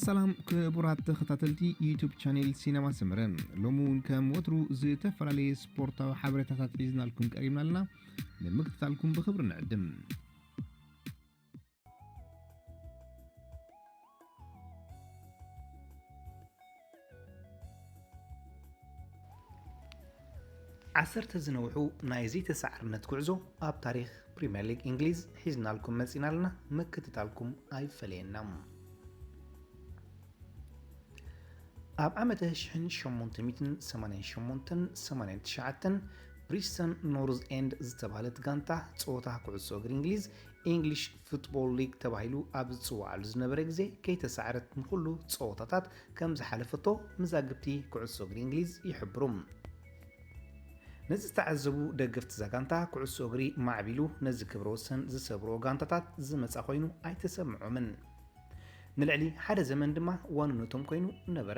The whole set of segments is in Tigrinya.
ሰላም ክቡራት ተኸታተልቲ ዩቱብ ቻኔል ሲነማ ሰመረ፣ ሎሚ እውን ከም ወትሩ ዝተፈላለየ ስፖርታዊ ሓበሬታታት ሒዝናልኩም ቀሪብና ኣለና። ንምክትታልኩም ብኽብሪ ንዕድም። ዓሰርተ ዝነውሑ ናይ ዘይተሳዕርነት ጉዕዞ ኣብ ታሪኽ ፕሪምየር ሊግ እንግሊዝ ሒዝናልኩም መጺና ኣለና። ምክትታልኩም ኣይፈለየና። ኣብ ዓመተ ሽሕን ሸሞንተ ሚእትን ሰማንያን ሸሞንተን ሰማንያን ትሽዓተን ብሪስተን ኖርዝ ኤንድ ዝተባህለት ጋንታ ጸወታ ኩዕሶ እግሪ እንግሊዝ፣ ኢንግሊሽ ፉትቦል ሊግ ተባሂሉ ኣብ ዝጽውዓሉ ዝነበረ ግዜ፣ ከይተሳዕረት ንኹሉ ጸወታታት ከም ዝሓለፈቶ መዛግብቲ ኩዕሶ እግሪ እንግሊዝ ይሕብሩ። ነዚ ዝተዓዘቡ ደገፍቲ እዛ ጋንታ፣ ኩዕሶ እግሪ ማዕቢሉ ነዚ ክብረ ወሰን ዝሰብርዎ ጋንታታት ዝመጻ ኮይኑ ኣይተሰምዖምን። ንልዕሊ ሓደ ዘመን ድማ ዋንነቶም ኮይኑ ነበረ።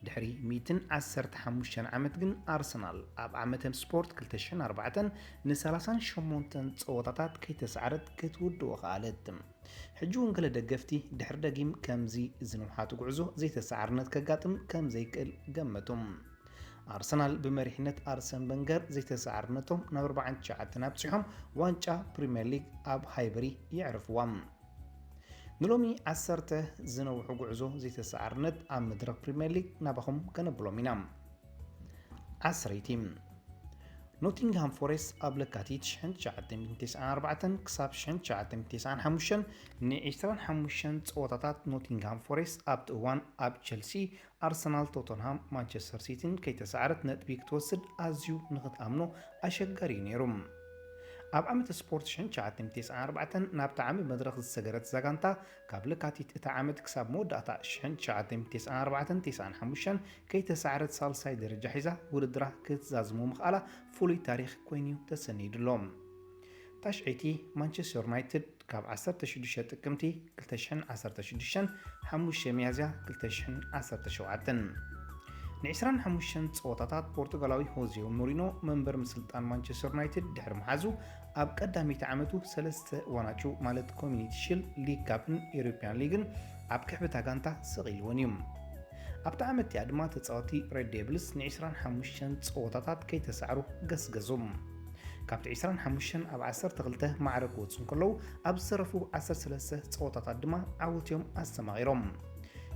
ድሕሪ ሚእትን ዓሰርተ ሓሙሽተን ዓመት ግን ኣርሰናል ኣብ ዓመተ ስፖርት ክልተ ሽሕን ኣርባዕተን ንሰላሳን ሸሞንተን ጸወታታት ከይተሳዕረት ክትውድኦ ከኣለት። ሕጂ እውን ገለ ደገፍቲ ድሕሪ ደጊም ከምዚ ዝንውሓቱ ጉዕዞ ዘይተሳዕርነት ከጋጥም ከም ዘይክእል ገመቱ። ኣርሰናል ብመሪሕነት ኣርሰን ቨንገር ዘይተሳዕርነቶም ናብ ኣርባዓን ትሽዓተን ኣብጺሖም ዋንጫ ፕሪምየር ሊግ ኣብ ሃይበሪ የዕርፍዋ። ንሎሚ ዓሰርተ ዝነውሑ ጉዕዞ ዘይተሳዕርነት ኣብ መድረኽ ፕሪምየር ሊግ ናባኹም ከነብሎም ኢና። ዓስረይቲ፣ ኖቲንግሃም ፎሬስት ኣብ ለካቲት ሽሕን ትሽዓተ ሚእትን ተስዓን ኣርባዕተን ክሳብ ሽሕን ትሽዓተ ሚእትን ተስዓን ሓሙሽተን ንዒስራን ሓሙሽተን ጸወታታት ኖቲንግሃም ፎሬስት ኣብቲ እዋን ኣብ ቸልሲ፣ ኣርሰናል፣ ቶተንሃም፣ ማንቸስተር ሲቲን ከይተሳዕረት ነጥቢ ክትወስድ ኣዝዩ ንኽትኣምኖ ኣሸጋሪ እዩ ነይሩ። ኣብ ዓመተ ስፖርት ሽሕን ትሽዓተ ሚእትን ተስዓን ኣርባዕተን ናብቲ ዓቢ መድረኽ ዝሰገረት እዛ ጋንታ፣ ካብ ለካቲት እታ ዓመት ክሳብ መወዳእታ ሽሕን ትሽዓተ ሚእትን ተስዓን ኣርባዕተን ተስዓን ሓሙሽተን ከይተሳዕረት ሳልሳይ ደረጃ ሒዛ ውድድራ ክትዛዝሞ ምኽኣላ ፍሉይ ታሪኽ ኮይኑ'ዩ ተሰኒዱ'ሎ። ታሽዐይቲ፣ ማንቸስተር ዩናይትድ ካብ ዓሰርተ ሽዱሽተ ጥቅምቲ ክልተ ሽሕን ዓሰርተ ሽዱሽተን ሓሙሽተ ሚያዝያ ክልተ ሽሕን ዓሰርተ ሸውዓተን ንዒስራን ሓሙሽተን ጸወታታት ፖርቱጋላዊ ሆዜ ሞሪኖ መንበር ምስልጣን ማንቸስተር ዩናይትድ ድሕሪ ምሓዙ፣ ኣብ ቀዳመይቲ ዓመቱ ሰለስተ ዋንጫ ማለት ኮሚኒቲ ሺልድ፣ ሊግ ካፕን ኤውሮፕያን ሊግን ኣብ ክሕብታ ጋንታ ሰቒልወን እዩ። ኣብታ ዓመት እቲኣ ድማ ተጻወቲ ሬድ ዴቭልስ ንዒስራን ሓሙሽተን ጸወታታት ከይተሳዕሩ ገስገሱ። ካብቲ ዒስራን ሓሙሽተን ኣብ ዓሰርተ ክልተ ማዕረ ክወጹ እንከለዉ፣ ኣብ ዝተረፉ ዓሰርተ ሰለስተ ጸወታታት ድማ ዓወት እዮም ኣስተማቒሮም።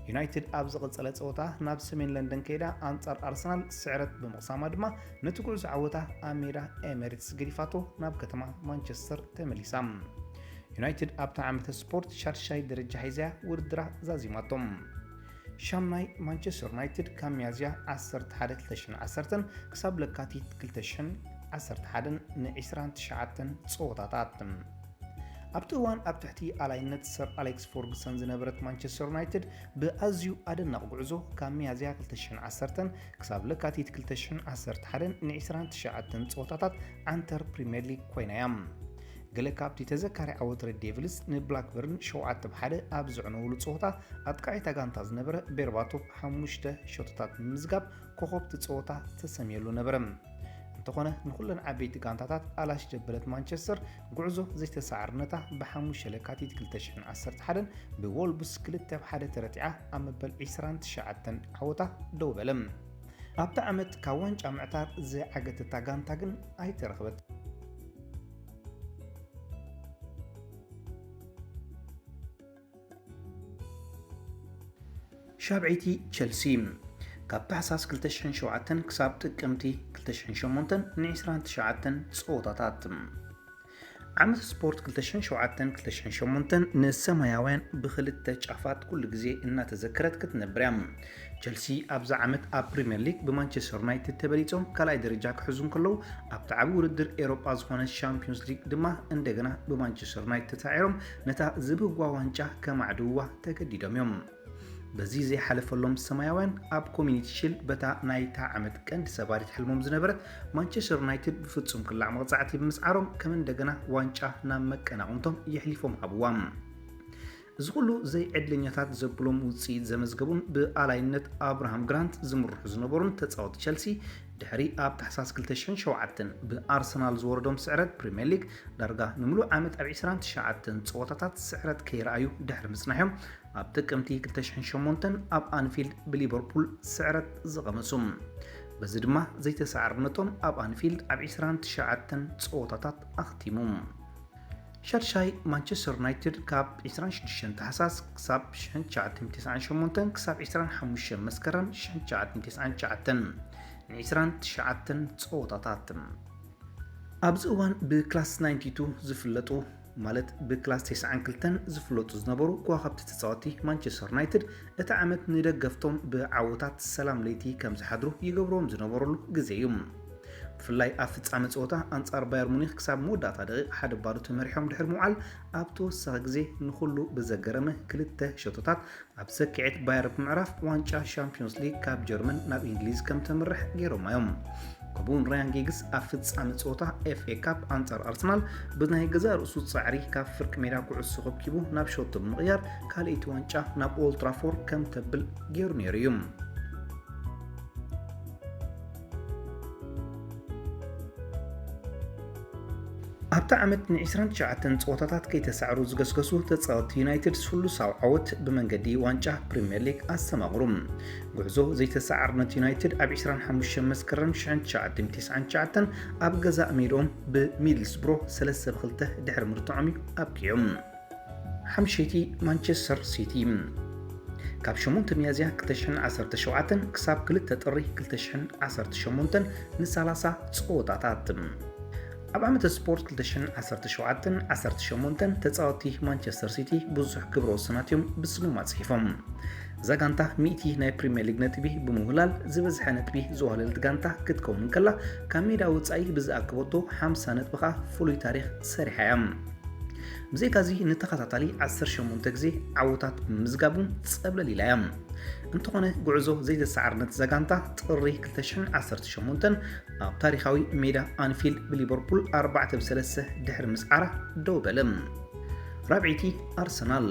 ዩናይትድ ኣብ ዝቐጸለ ጸወታ ናብ ሰሜን ለንደን ከይዳ ኣንጻር ኣርሰናል ስዕረት ብምቕሳማ ድማ ነቲ ጉዕዞ ዓወታ ኣብ ሜዳ ኤሜሬትስ ገዲፋቶ ናብ ከተማ ማንቸስተር ተመሊሳ። ዩናይትድ ኣብታ ዓመተ ስፖርት ሻድሻይ ደረጃ ሒዛ ውድድራ ዛዚማቶም። ሻምናይ፣ ማንቸስተር ዩናይትድ ካብ ሚያዝያ ዓሰርተ ሓደ ክልተ ሽሕን ዓሰርተን ክሳብ ለካቲት ክልተ ሽሕን ዓሰርተ ሓደን ንዒስራን ትሽዓተን ጸወታታት። ኣብቲ እዋን ኣብ ትሕቲ ኣላይነት ሰር ኣሌክስ ፎርግሰን ዝነበረት ማንቸስተር ዩናይትድ ብኣዝዩ ኣደናቒ ጉዕዞ ካብ ሚያዝያ ክልተ ሽሕን ዓሰርተን ክሳብ ለካቲት ክልተ ሽሕን ዓሰርተ ሓደን ንዒስራን ትሽዓተን ጸወታታት ዓንተር ፕሪምየር ሊግ ኮይና እያ። ገለ ካብቲ ተዘካሪ ዓወት ሬድ ዴቭልስ ንብላክበርን ሸውዓተ ብ ሓደ ኣብ ዘዕነውሉ ጸወታ ኣጥቃዒታ ጋንታ ዝነበረ ቤርባቶቭ ሓሙሽተ ሸቶታት ብምምዝጋብ ኮኸብ እቲ ጸወታ ተሰምየሉ ነበረ። እንተኾነ ንኹለን ዓበይቲ ጋንታታት ኣላሽ ዘበለት ማንቸስተር ጉዕዞ ዘይተሳዓርነታ ብሓሙሽተ ለካቲት ክልተ ሽሕን ዓሰርተ ሓደን ብዎልቭስ ክልተ ብ ሓደ ተረቲዓ ኣብ መበል ዒስራን ትሽዓተን ዓወታ ደው በለ። ኣብታ ዓመት ካብ ዋንጫ ምዕታር ዝዓገተታ ጋንታ ግን ኣይተረኽበት። ሻብዐይቲ ቸልሲ ካብ ታሕሳስ ክልተ ሽሕን ሸውዓተን ክሳብ ጥቅምቲ ክልተ ሽሕን ሸሞንተን ንዒስራን ትሽዓተን ጸወታታት። ዓመት ስፖርት ክልተ ሽሕን ሸውዓተን ክልተ ሽሕን ሸሞንተን ንሰማያውያን ብኽልተ ጫፋት ኩሉ ግዜ እናተዘከረት ክትነብር እያ። ቸልሲ ኣብዛ ዓመት ኣብ ፕሪምየር ሊግ ብማንቸስተር ዩናይትድ ተበሊጾም ካልኣይ ደረጃ ክሕዙ እንከለዉ፣ ኣብቲ ዓቢ ውድድር ኤውሮጳ ዝኾነ ሻምፒዮንስ ሊግ ድማ እንደገና ብማንቸስተር ዩናይትድ ተሳዒሮም ነታ ዝብህጓ ዋንጫ ከማዕድውዋ ተገዲዶም እዮም። በዚ ዘይሓለፈሎም ሰማያውያን ኣብ ኮሚኒቲ ሺልድ በታ ናይታ ዓመት ቀንዲ ሰባሪት ሕልሞም ዝነበረት ማንቸስተር ዩናይትድ ብፍጹም ክላዕ መቕጻዕቲ ብምስዓሮም ከም እንደገና ዋንጫ ናብ መቀናቕንቶም የሕሊፎም ሃብዋ። እዚ ኩሉ ዘይዕድለኛታት ዘብሎም ውፅኢት ዘመዝገቡን ብኣላይነት ኣብርሃም ግራንት ዝምርሑ ዝነበሩን ተፃወቲ ቸልሲ፣ ድሕሪ ኣብ ታሕሳስ ክልተ ሽሕን ሸውዓተን ብኣርሰናል ዝወረዶም ስዕረት ፕሪምየር ሊግ፣ ዳርጋ ንምሉእ ዓመት ኣብ ዕስራን ትሽዓተን ፀወታታት ስዕረት ከይረኣዩ ድሕሪ ምፅናሖም፣ ኣብ ጥቅምቲ ክልተ ሽሕን ሸሞንተን ኣብ ኣንፊልድ ብሊቨርፑል ስዕረት ዝቐመሱ። በዚ ድማ ዘይተሳዓርነቶም ኣብ ኣንፊልድ ኣብ ዕስራን ትሽዓተን ፀወታታት ኣኽቲሙ። ሻድሻይ ማንቸስተር ዩናይትድ ካብ ዕስራን ሽዱሽተን ታሕሳስ ክሳብ ሽሕን ትሽዓተን ሚእትን ተስዓን ሸሞንተን ክሳብ ዕስራን ሓሙሽተን መስከረም ሽሕን ትሽዓተን ሚእትን ተስዓን ትሽዓተን ን ዕስራን ትሽዓተን ፀወታታት። ኣብዚ እዋን ብክላስ ናይንቲ ቱ ዝፍለጡ፣ ማለት ብክላስ ተስዓን ክልተን ዝፍለጡ ዝነበሩ ከዋኸብቲ ተፃወቲ ማንቸስተር ዩናይትድ፣ እቲ ዓመት ንደገፍቶም ብዓወታት ሰላም ለይቲ ከም ዝሓድሩ ይገብርዎም ዝነበረሉ ግዜ እዩ። ብፍላይ ኣብ ፍጻመ ጸወታ ኣንጻር ባየር ሙኒክ ክሳብ መወዳእታ ደቂቕ ሓደ ባዶ ተመሪሖም ድሕሪ ምውዓል፣ ኣብ ተወሳኺ ግዜ ንኹሉ ብዘገረመ ክልተ ሸቶታት ኣብ ሰኪዔት ባየር ብምዕራፍ ዋንጫ ሻምፒዮንስ ሊግ ካብ ጀርመን ናብ እንግሊዝ ከም ተምርሕ ገይሮማ እዮም። ከምኡውን ራያን ጊግስ ኣብ ፍጻመ ጸወታ ኤፍ ኤ ካፕ ኣንጻር ኣርሰናል ብናይ ገዛእ ርእሱ ጻዕሪ ካብ ፍርቂ ሜዳ ኩዕሶ ከብኪቡ ናብ ሸቶ ብምቕያር ካልኣይቲ ዋንጫ ናብ ኦልድ ትራፎርድ ከም ተብል ገይሩ ነይሩ እዩ። ኣብቲ ዓመት ን ዕስራን ትሽዓተን ጸወታታት ከይተሳዕሩ ዝገስገሱ ተጻወትቲ ዩናይትድ ስሉሳዊ ዓወት ብመንገዲ ዋንጫ ፕሪምየር ሊግ ኣስተማቕሩ። ጉዕዞ ዘይተሳዓርነት ዩናይትድ ኣብ ዕስራን ሓሙሽተን መስከረም ሽሕን ትሽዓተን ሚእትን ተስዓን ትሽዓተን ኣብ ገዛእ ሜድኦም ብሚድልስብሮ ሰለስተ ብ ክልተ ድሕሪ ምርትዖም እዩ ኣብቂዑ። ሓምሸይቲ ማንቸስተር ሲቲ ካብ ሸሞንተ ሚያዝያ ክልተ ሽሕን ዓሰርተ ሸውዓተን ክሳብ ክልተ ጥሪ ክልተ ሽሕን ዓሰርተ ሸሞንተን ንሰላሳ ጸወታታት። ኣብ ዓመተ ስፖርት ክልተ ሽሕን ዓሰርተ ሸውዓተን ዓሰርተ ሸሞንተን ተጻወትቲ ማንቸስተር ሲቲ ብዙሕ ግብረ ወሰናት እዮም ብስሞም ኣጽሒፎም። እዛ ጋንታ ሚእቲ ናይ ፕሪምየር ሊግ ነጥቢ ብምውህላል ዝበዝሐ ነጥቢ ዝወሃለለት ጋንታ ክትከውን እንከላ፣ ካብ ሜዳ ወጻኢ ብዝኣከበቶ ሓምሳ ነጥቢ ከኣ ፍሉይ ታሪኽ ሰሪሓ እያ። ብዘይካዚ ንተኸታታሊ ዓሰርተ ሸሞንተ ግዜ ዓወታት ብምምዝጋብ እውን ጸብለል ኢላ እያ። እንተኾነ ጉዕዞ ዘይተሳዓርነት እዛ ጋንታ ጥሪ ክልተ ሽሕን ዓሰርተ ሸሞንተን ኣብ ታሪኻዊ ሜዳ ኣንፊልድ ብሊቨርፑል ኣርባዕተ ብ ሰለስተ ድሕሪ ምስዓራ ደው በለ። ራብዐይቲ ኣርሰናል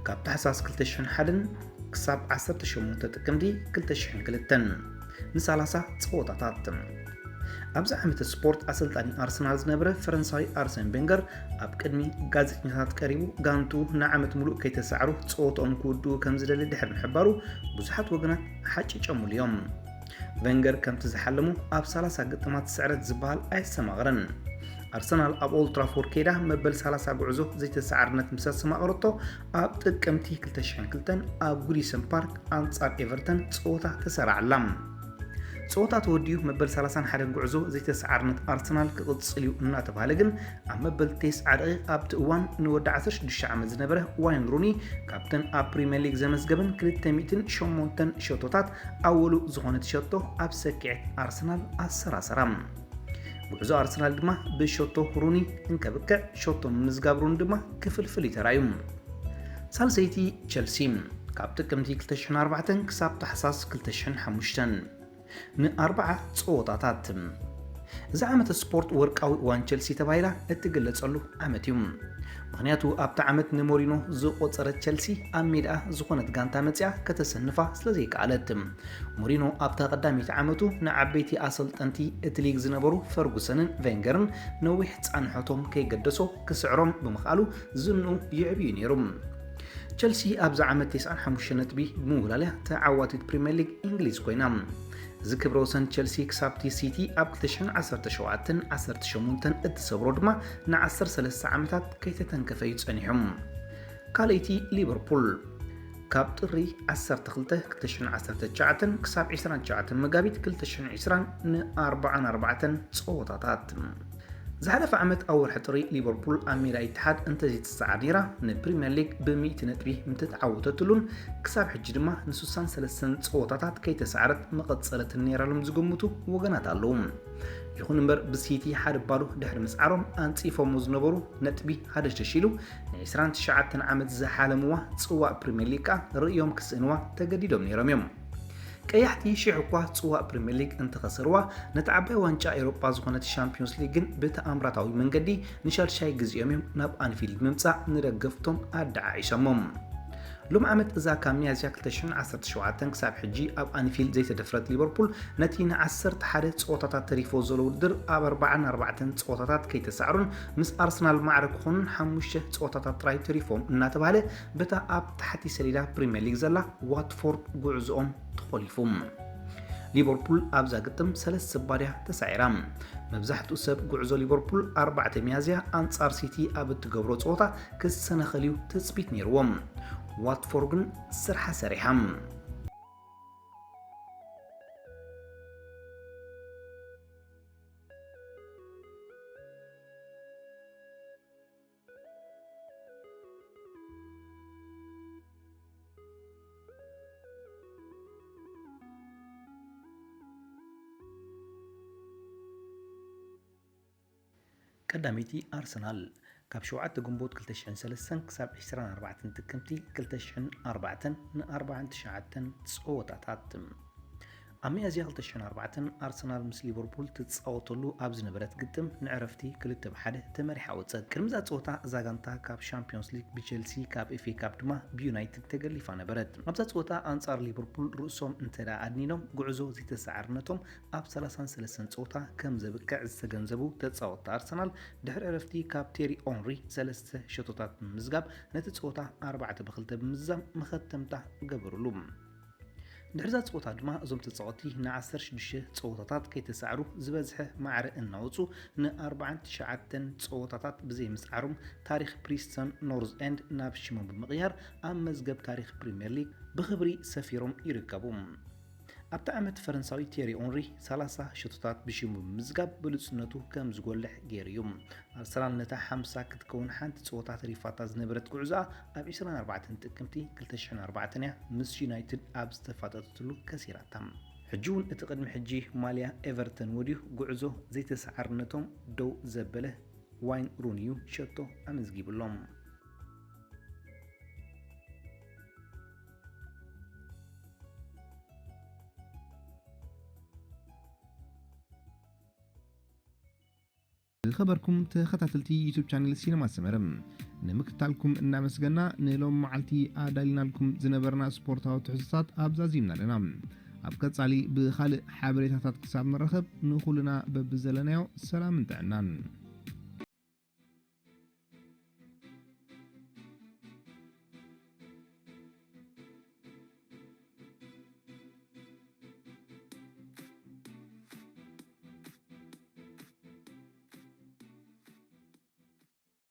ካብ ታሕሳስ ክልተ ሽሕን ሓደን ክሳብ ዓሰርተ ሸሞንተ ጥቅምቲ ክልተ ሽሕን ክልተን ንሰላሳ ጸወታታት። ኣብዚ ዓመተ ስፖርት ኣሰልጣኒ ኣርሰናል ዝነበረ ፈረንሳዊ ኣርሰን ቬንገር ኣብ ቅድሚ ጋዜጠኛታት ቀሪቡ፣ ጋንቱ ንዓመት ሙሉእ ከይተሳዕሩ ጸወትኦም ክውድኡ ከም ዝደሊ ድሕሪ ምሕባሩ፣ ብዙሓት ወገናት ሓጭጨሙሉ እዮም። ቬንገር ከምቲ ዝሓለሞ ኣብ ሰላሳ ግጥማት ስዕረት ዝበሃል ኣየስተማቕረን። ኣርሰናል ኣብ ኦልድ ትራፎርድ ከይዳ መበል ሰላሳ ጉዕዞ ዘይተሳዓርነት ምስ ኣስተማቐረቶ፣ ኣብ ጥቅምቲ ክልተ ሽሕን ክልተን ኣብ ጉዲሰን ፓርክ ኣንጻር ኤቨርተን ጸወታ ተሰራዓላ። ጸወታ ተወዲኡ መበል ሰላሳን ሓደን ጉዕዞ ዘይተሳዓርነት ኣርሰናል ክቕጽል እዩ እናተባህለ ግን፣ ኣብ መበል ተስዓ ደቂቕ ኣብቲ እዋን ንወዲ ዓሰርተ ሽዱሽተ ዓመት ዝነበረ ዋይን ሩኒ ካብተን ኣብ ፕሪምየር ሊግ ዘመዝገበን ክልተ ሚእትን ሸሞንተን ሸቶታት ኣወሉ ዝኾነት ሸቶ ኣብ ሰኪዐት ኣርሰናል ኣሰራሰራ። ጉዕዞ ኣርሰናል ድማ ብሸቶ ሩኒ እንከብቅዕ፣ ሸቶ ምምዝጋብ ሩኒ ድማ ክፍልፍል እዩ ተራእዩ። ሳልሰይቲ ቸልሲ ካብ ጥቅምቲ ክልተ ሽሕን ኣርባዕተን ክሳብ ታሕሳስ ክልተ ሽሕን ሓሙሽተን ንኣርባዓ ጸወታታት። እዚ ዓመተ ስፖርት ወርቃዊ እዋን ቸልሲ ተባሂላ እትግለጸሉ ዓመት እዩ። ምኽንያቱ ኣብቲ ዓመት ንሞሪኖ ዝቖጸረት ቸልሲ ኣብ ሜዳኣ ዝኾነት ጋንታ መጺኣ ከተሰንፋ ስለ ዘይከኣለት። ሞሪኖ ኣብታ ቀዳመይቲ ዓመቱ ንዓበይቲ ኣሰልጠንቲ እቲ ሊግ ዝነበሩ ፈርጉሰንን ቬንገርን ነዊሕ ጻንሖቶም ከይገደሶ ክስዕሮም ብምኽኣሉ ዝንኡ ይዕብዩ ነይሩ። ቸልሲ ኣብዚ ዓመት ተስዓን ሓሙሽተን ነጥቢ ብምውህላል እያ ተዓዋቲት ፕሪምየር ሊግ እንግሊዝ ኮይና። እዚ ክብረ ወሰን ቸልሲ ክሳብቲ ሲቲ ኣብ ክልተ ሽሕን ዓሰርተ ሸውዓተን ዓሰርተ ሸሞንተን እትሰብሮ ድማ ንዓሰርተ ሰለስተ ዓመታት ከይተተንከፈ እዩ ጸኒሑ። ካልኣይቲ ሊቨርፑል ካብ ጥሪ ዓሰርተ ክልተ ክልተ ሽሕን ዓሰርተ ትሽዓተን ክሳብ ዕስራን ትሽዓተን መጋቢት ክልተ ሽሕን ዕስራን ንኣርብዓን ኣርባዕተን ጸወታታት። ዝሓለፈ ዓመት ኣብ ወርሒ ጥሪ ሊቨርፑል ኣብ ሜዳ ኢትሓድ እንተዘይትሰዓር ነይራ፣ ንፕሪምየር ሊግ ብሚእቲ ነጥቢ ምተተዓወተትሉን ክሳብ ሕጂ ድማ ንስሳን ሰለስተን ጸወታታት ከይተሰዓረት መቐጸለትን ነይራ ኢሎም ዝግምቱ ወገናት ኣለዉ። ይኹን እምበር ብሲቲ ሓደ ባዶ ድሕሪ ምስዓሮም ኣንጺፎሞ ዝነበሩ ነጥቢ ሃደሽደሽ ኢሉ ንዕስራን ትሽዓተን ዓመት ዝሓለምዋ ጽዋእ ፕሪምየር ሊግ ከኣ ርእዮም ክስእንዋ ተገዲዶም ነይሮም እዮም። ቀያሕቲ ሽሕ እኳ ጽዋእ ፕሪምየር ሊግ እንተኸሰርዋ፣ ነቲ ዓባይ ዋንጫ ኤውሮጳ ዝኾነት ሻምፒዮንስ ሊግ ግን ብተኣምራታዊ መንገዲ ንሻድሻይ ግዜኦም እዮም ናብ ኣንፊልድ ብምምጻእ ንደገፍቶም ኣደዓዒሶሞም። ሎም ዓመት እዛ ካብ ሚያዝያ ክልተ ሽሕን ዓሰርተ ሸውዓተን ክሳብ ሕጂ ኣብ ኣንፊልድ ዘይተደፍረት ሊቨርፑል፣ ነቲ ንዓሰርተ ሓደ ጸወታታት ተሪፎ ዘሎ ውድድር ኣብ ኣርባዓን ኣርባዕተን ጸወታታት ከይተሳዕሩን ምስ ኣርሰናል ማዕረ ክኾኑን ሓሙሽተ ጸወታታት ጥራይ ተሪፎም እናተባህለ፣ በታ ኣብ ታሕቲ ሰሌዳ ፕሪምየር ሊግ ዘላ ዋትፎርድ ጉዕዞኦም ተኾሊፉ። ሊቨርፑል ኣብዛ ግጥም ሰለስተ ባድያ ተሳዒራ። መብዛሕትኡ ሰብ ጉዕዞ ሊቨርፑል ኣርባዕተ ሚያዝያ ኣንጻር ሲቲ ኣብ እትገብሮ ጸወታ ክሰናኸል እዩ ትጽቢት ነይርዎም። ዋትፎርድ ግን ስርሓ ሰሪሓ። ቀዳመይቲ ኣርሰናል፣ ካብ ሸውዓተ ግንቦት ክልተ ሽሕን ሰለስተን ክሳብ ዕስራን ኣርባዕተን ጥቅምቲ ክልተ ሽሕን ኣርባዕተን ንኣርባዓን ትሽዓተን ጸወታታት። ኣብ ሚያዝያ ክልተ ሽሕን ኣርባዕተን ኣርሰናል ምስ ሊቨርፑል ትጻወተሉ ኣብ ዝነበረት ግጥም ንዕረፍቲ ክልተ ብ ሓደ ተመሪሓ ወጸት። ቅድሚ እዛ ጸወታ እዛ ጋንታ ካብ ሻምፒዮንስ ሊግ ብቸልሲ፣ ካብ ኤፍ ኤ ካፕ ድማ ብዩናይትድ ተገሊፋ ነበረት። ኣብዛ ጸወታ ኣንጻር ሊቨርፑል ርእሶም እንተ ደኣ ኣድኒኖም፣ ጉዕዞ ዘይተሳዓርነቶም ኣብ ሰላሳን ሰለስተን ጸወታ ከም ዘብቅዕ ዝተገንዘቡ ተጻወትቲ ኣርሰናል፣ ድሕሪ ዕረፍቲ ካብ ቴሪ ኦንሪ ሰለስተ ሸቶታት ብምምዝጋብ፣ ነቲ ጸወታ ኣርባዕተ ብ ክልተ ብምዝዛም መኸተምታ ገበሩሉ። ድሕሪ እዛ ጸወታ ድማ እዞም ተጻወትቲ ን ዓሰርተ ሽዱሽተ ጸወታታት ከይተሳዕሩ ዝበዝሐ ማዕረ እናወጹ፣ ን ኣርባዓን ትሽዓተን ጸወታታት ብዘይምስዓሮም፣ ታሪኽ ፕሪስተን ኖርዝ ኤንድ ናብ ሽሞም ብምቕያር፣ ኣብ መዝገብ ታሪኽ ፕሪምየር ሊግ ብኽብሪ ሰፊሮም ይርከቡ። ኣብቲ ዓመት ፈረንሳዊ ቴሪ ኦንሪ ሰላሳ ሸቶታት ብሽሙ ብምምዝጋብ ብሉጽነቱ ከም ዝጎልሕ ገይሩ እዩ። ኣርሰናል ነታ ሓምሳ ክትከውን ሓንቲ ጸወታ ተሪፋታ ዝነበረት ጉዕዞኣ ኣብ ዕስራን ኣርባዕተን ጥቅምቲ ክልተ ሽሕን ኣርባዕተን እያ ምስ ዩናይትድ ኣብ ዝተፋጠጠትሉ ከሲራታ። ሕጂ እውን እቲ ቅድሚ ሕጂ ማልያ ኤቨርተን ወድዩ ጉዕዞ ዘይተሰዓርነቶም ደው ዘበለ ዋይን ሩኒ እዩ ሸቶ ኣመዝጊብሎም። ዝኸበርኩም ተኸታተልቲ ዩቱብ ቻነል ሲነማ ሰመረ፣ ንምክትታልኩም እናመስገና፣ ንሎም መዓልቲ ኣዳሊናልኩም ዝነበርና ስፖርታዊ ትሕዝቶታት ኣብዛዚምና ኣለና። ኣብ ቀጻሊ ብኻልእ ሓበሬታታት ክሳብ ንራኸብ፣ ንኹልና በብዘለናዮ ሰላምን ጥዕናን።